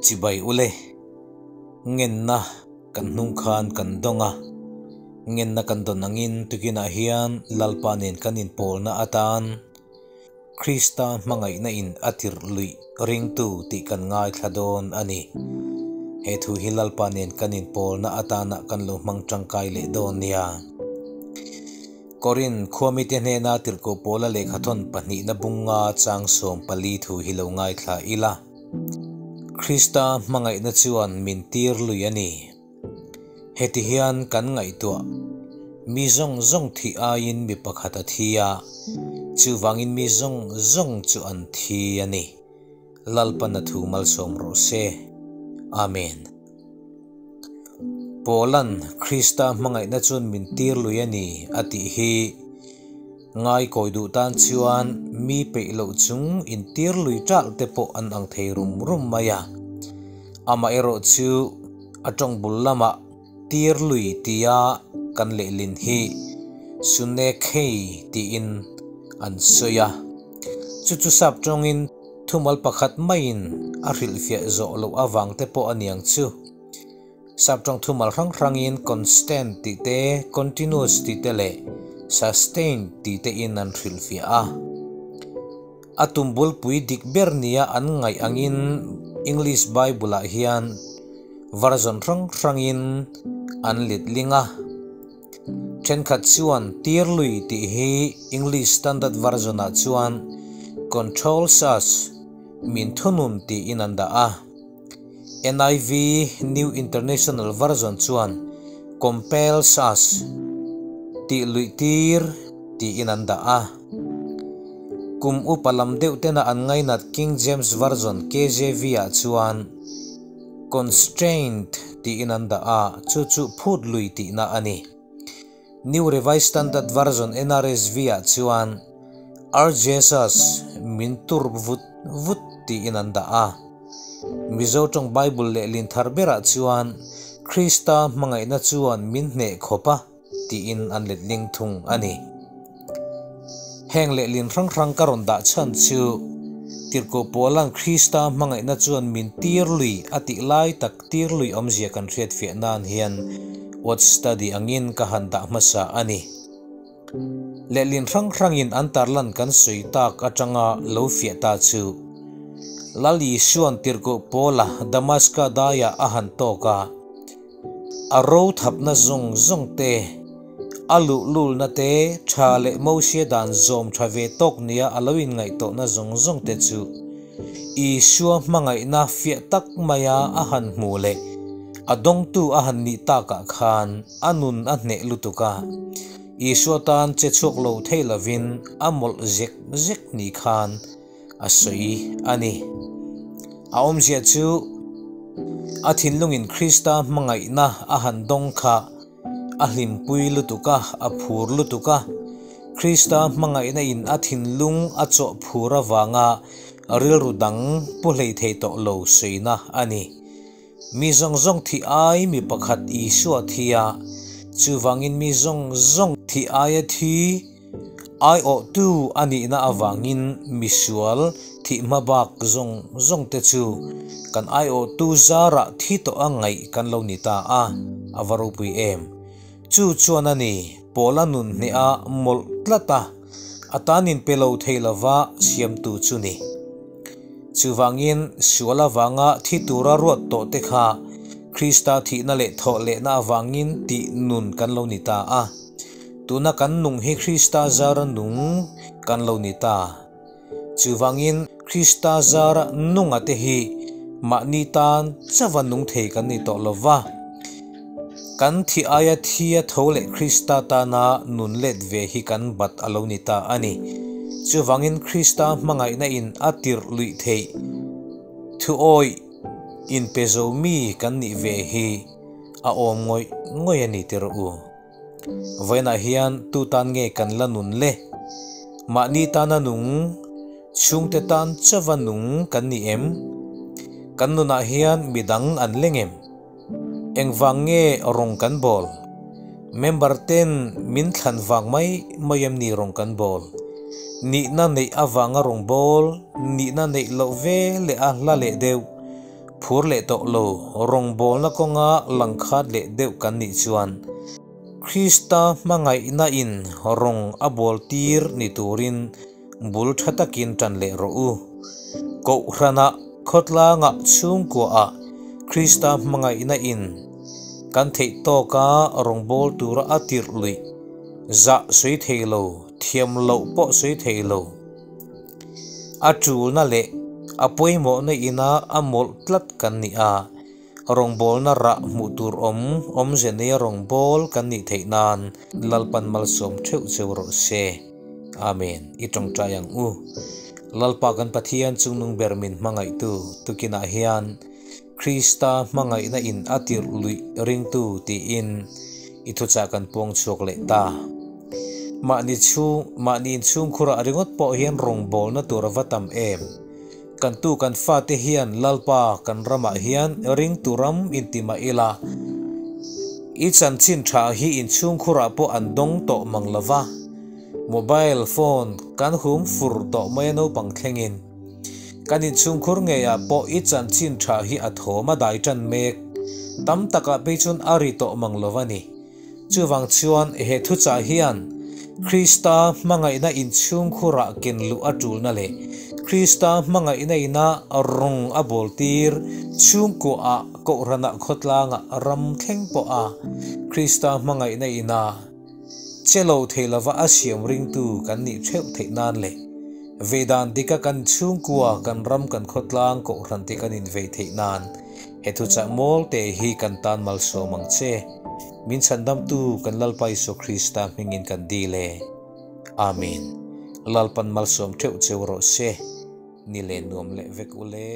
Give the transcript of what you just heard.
Chibai ule, ngenna kan hnung khan kan dawng a, ngenna kan dawn angin tukinah hian Lalpa nen kan inpawlna atan Krista hmangaihna in a tirh luih ringtu tih kan ngaithla dawn a ni. He thu hi Lalpa nen kan inpawlna atana kan lo hmang tangkai leh dawn nia. Korin khuamite hnena tirhkoh pawla lehkhathawn pahnihna bunga chang 14 thu hi lo ngaithla ila. Krista hmangaihna chuan min tir lui a ni. Heti hian kan ngaihtuah mi zawng zawng thi aiin mi pakhat a thi a, chuvangin mi zawng zawng chu an thi a ni. Lalpan a thu malsawm rawh se. Amen. Pawlan Krista hmangaihna chuan min tir lui a ni a tih hi ngai kawi duh tan chuan mi peih loh chung in tir lui ṭalh te pawh an ang thei rum rum mai a. Amaherawh chu a tawng bul lamah tir lui tia kan lehlin hi Sunekhei tiin an sawi a. Chu chu sap tawngin thumal pakhat maiin a hrilhfiah zawh loh avang te pawh a niang chu. Sap tawng thumal hrang hrangin constant tih te, continuous tih te leh sustain tih te in an hrilhfiah a. A tum bulpui dik ber nia an ngaih angin English Bible ah hian version hrang hrangin an letling a. Thenkhat chuan tir lui tih hi English Standard Version ah chuan controls us, min thunun tiin an dah a. NIV, New International Version chuan compels us, tih luih tir tiin an dah a. Kum upa lam deuh tena an ngainat King James Version, KJV, ah chuan constrained tiin an dah a, chu chu phut lui tihna a ni. New Revised Standard Version, NRSV, ah chuan urges us, min tur vut vut tiin an dah a. Mizo tawng Bible lehlin thar berah chuan Krista hmangaihna chuan min hneh khawp a tiin an letling thung a ni. Heng lehlin hrang hrang ka rawn dah chhan chu Tirhkoh Paula'n Krista hmangaihna chuan min tir lui a tih lai tak tir lui awmzia kan hriatfiah nan hian Watch Study angin ka han dah hmasa a ni. Lehlin hrang hrangin an tarlan kan sawi tak atanga lo fiah ta chu Lal Isua'n Tirhkoh Paula Damaska daiah a han tawk a, a ro thapna zawng zawng te, a luhlulna te, tha leh Mosia dan zawm tha ve tawk nia a lo inngaihtuahna zawng zawng te chu Isua hmangaihna fiah tak maia a han hmu leh a dawngtu a han nih takah khan a nun a hneh lutuk a, Isua tan che chhuak lo thei lovin a mawlh zek zek ni khan a sawi a ni. A awmzia chu a thinlungin Krista hmangaihna a han dawng kha a hlimpui lutuk a, a phur lutuk a. Krista hmangaihna in a thinlung a chawh phur avanga rilru dang pu hlei thei tawh lo sawina a ni. Mi zawng zawng thi ai mi pakhat Isua thi a, chuvangin mi zawng zawng thi aia thi aiawhtu a nihna avangin misual thih hma bak zawng zawng te chu kan aiawhtu zarah thi tawh a ngaih kan lo ni ta a, a va ropui em. Chu chuan a ni, Paula nun hneh a mawlh tlat a, a tan in pe lo thei lova siamtu chu ni. Chuvangin sual avanga thi tura ruat tawh te kha Krista thihna leh thawh lehna avangin tih nun kan lo ni ta a. Tuna kan nung hi Krista zara nung kan lo ni ta. Chuvangin Krista zara nunga te hi mahni tan chauha nung thei kan ni tawh lova. Kan thi aia thia tho leh Krista tana nun let ve hi kan bat a lo ni ta a ni. Chuvangin Krista hmangaihna in a tirh luih theih thu awih inpe zo mi kan nih ve hi a awm ngawih ngawih a ni ti rawh u. Vawiinah hian tu tan nge kan la nun le? Mahni tana nung, chhungte tan chauha nung kan ni em? Kan nunah hian midang an leng em? Engvang nge rawng kan bawl? Member ten min thlan vang mai mai em ni rawng kan bawl? Nihna neih avanga rawng bawl, nihna neih loh ve leh a hla leh deuh. Phur leh tawh lo, rawngbawlna kawnga langkhat leh deuh kan nih chuan Krista hmangaihna in rawng a bawl tir ni turin bul tha takin tan leh rawh u. Kohhranah, khawtlangah, chhungkuaah Krista hmangaihna in kan theih tawka rawngbâwl tura a tirh luih zah sawi thei lo, thiam loh pawh sawi thei lo. A ṭulna leh a pawimawhna ina a mawlh tlat kan ni a, rawngbâwlna rah hmuh tur awm awmze neia rawngbâwl kan nih theih nan Lalpan malsawm ṭheuh cheu rawh se. Amen. I ṭawngṭai ang u. Lalpa kan Pathian chungnung ber min hmangaihtu tukinah hian Krista hmangaihna in a tirh luih ringtu tiin i thuchah kan puang chhuak leh ta. Mahni chhung, mahni inchhungkhurah ringawt pawh hian rawngbawlna tur a va tam em? Kan tu kan fate hian Lalpa kan ramah hian ringtu ram inti mah ila, i chanchin tha hi inchhungkhurah pawh an dawng tawh mang lova, mobile phone kan hum fur tawh mai a naupang thlengin. Kan inchhungkhur ngeiah pawh i chanchin tha hi a thawm a dai tan mek. Tam takah phei chuan a ri tawh mang lo a ni. Chuvang chuan he thuchah hian Krista hmangaihna inchhungkhurah ken luh a tulna leh Krista hmangaihna ina rawng a bawl tir chhungkuaah Kohhranah khawtlangah ram thleng pawha Krista hmangaihna ina Che lo thei lova a siam ringtu kan nih theuh theih nan leh vei dan dika kan chhungkua, kan ram, kan khawtlang, kohhran te kan invei theih nan he thuchah mawl te hi kan tan malsawm ang che. Min chhandamtu kan Lalpa Isua Krista hmingin kan dil e. Amen. Lalpan malsawm theuh cheu rawh se. Ni leh nuam leh vek ule.